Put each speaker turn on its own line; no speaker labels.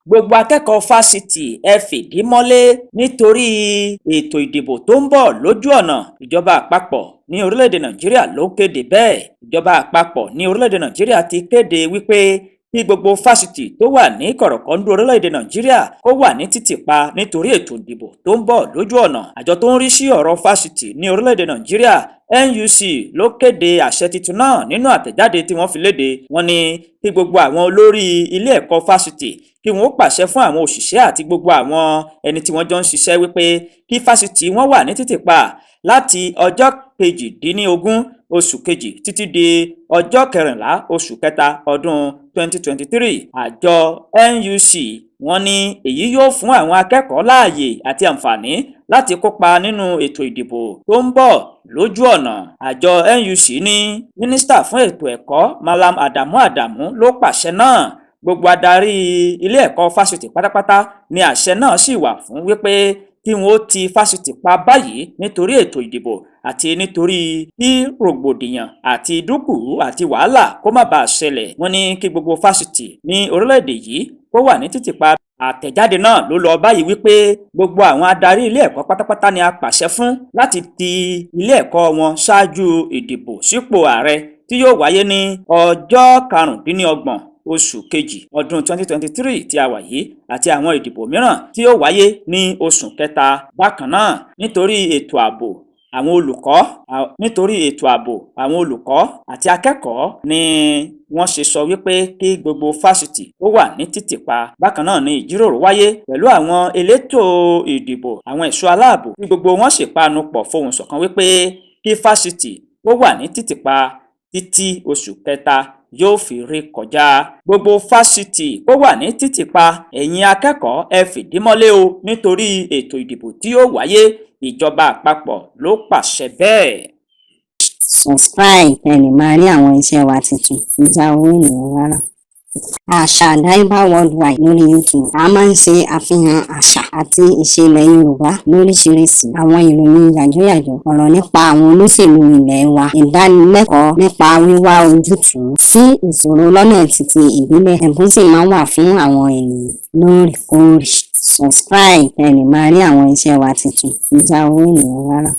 Gbogbo akẹ́kọ̀ọ́ fásitì, ẹ fìdí mọ́lé nítorí ètò ìdìbò tó ń bọ̀ lójú ọ̀nà. Ìjọba àpapọ̀ ní orílẹ̀-èdè Nàìjíríà ló kéde bẹ́ẹ̀. Ìjọba àpapọ̀ ní orílẹ̀-èdè Nàìjíríà ti kéde wípé kí gbogbo fásitì tó wà ní kọ̀rọ̀kọ́ndú orílẹ̀-èdè Nàìjíríà kó wà ní títìpa nítorí ètò ìdìbò tó ń bọ̀ lójú ọ̀nà. Àjọ tó ń rí sí ọ̀rọ̀ fásitì ní orílẹ̀-èdè Nàìjíríà, NUC, ló kéde àṣẹ tuntun náà nínú àtẹ̀jáde tí wọ́n fi léde. Wọ́n ní kí gbogbo àwọn olórí ilé ẹ̀kọ́ fásitì kí wọ́n ó pàṣẹ fún àwọn òṣìṣẹ́ àti gbogbo àwọn ẹni tí wọ́n jọ ń ṣiṣẹ́ wípé kí fásitì wọn wà ní títìpa láti ọjọ́ 18 oṣù kejì títí di ọjọ́ 14 oṣù kẹta ọdún 2023. Àjọ NUC, wọ́n ní èyí yóò fún àwọn akẹ́kọ̀ọ́ láàyè àti àǹfààní láti kópa nínú ètò ìdìbò tó ń bọ̀ lójú ọ̀nà. Àjọ NUC ní mínísítà fún ètò ẹ̀kọ́, Mallam Adamu Adamu, ló pàṣẹ náà. Gbogbo adarí ilé ẹ̀kọ́ fásitì pátápátá ni àṣẹ náà sì wà fún wípé kí wọn ó ti fásitì pa báyìí nítorí ètò ìdìbò àti nítorí kí rògbòdìyàn àti dúkùú àti wàhálà kó má bàa ṣẹlẹ̀. Wọ́n ní kí gbogbo fásitì ní orílẹ̀-èdè yìí kó wà ní títìpa. Àtẹ̀jáde náà ló lọ báyìí wípé gbogbo àwọn adarí ilé ẹ̀kọ́ pátápátá ni a pàṣẹ fún láti ti ilé ẹ̀kọ́ wọn ṣáájú ìdìbò sípò ààrẹ tí yóò wáyé ní ọjọ́ 25 oṣù kejì ọdún 2023 tí a wà yìí àti àwọn ìdìbò mìíràn tí yóò wáyé ní oṣù kẹta bákan náà, nítorí ètò ààbò àwọn olùkọ́ àti akẹ́kọ̀ọ́ ni wọ́n ṣe sọ wípé kí gbogbo fásitì ó wà ní títìpa. Bákan náà ni ìjíròrò wáyé pẹ̀lú àwọn elétò ìdìbò, àwọn ẹ̀ṣọ́ aláàbò, tí gbogbo wọn sì panu pọ̀ fohùn ṣọ̀kan wípé kí fásitì ó wà ní títìpa títí oṣù kẹta yóò fi ré kọjá. Gbogbo fásitì kó wà ní títìpa, ẹ̀yin akẹ́kọ̀ọ́, ẹ fìdí mọ́lé o nítorí ètò ìdìbò tí yóò wáyé. Ìjọba àpapọ̀ ló pàṣẹ bẹ́ẹ̀.
Subscribe kẹ́ lè máa rí àwọn iṣẹ́ wa tuntun. Kì í já owó ènìyàn rárá. Àṣà Àdáyébá Worldwide lórí YouTube. A máa ń ṣe àfihàn àṣà àti ìṣe ilẹ̀ Yorùbá lóríṣiríṣi, àwọn ìròyìn yàjóyàjó, ọ̀rọ̀ nípa àwọn olóṣèlú ilẹ̀ wa, ìdánilẹ́kọ̀ọ́ nípa wíwá ojútùú sí ìṣòro lọ́nà títí ìbílẹ̀. Ẹ̀bùn sì máa ń wà fún àwọn ènìyàn lóòrèkóòrè. Subscribe kẹ́ lè máa rí àwọn iṣẹ́ wa tuntun. Kì í já owó ènìyàn rárá.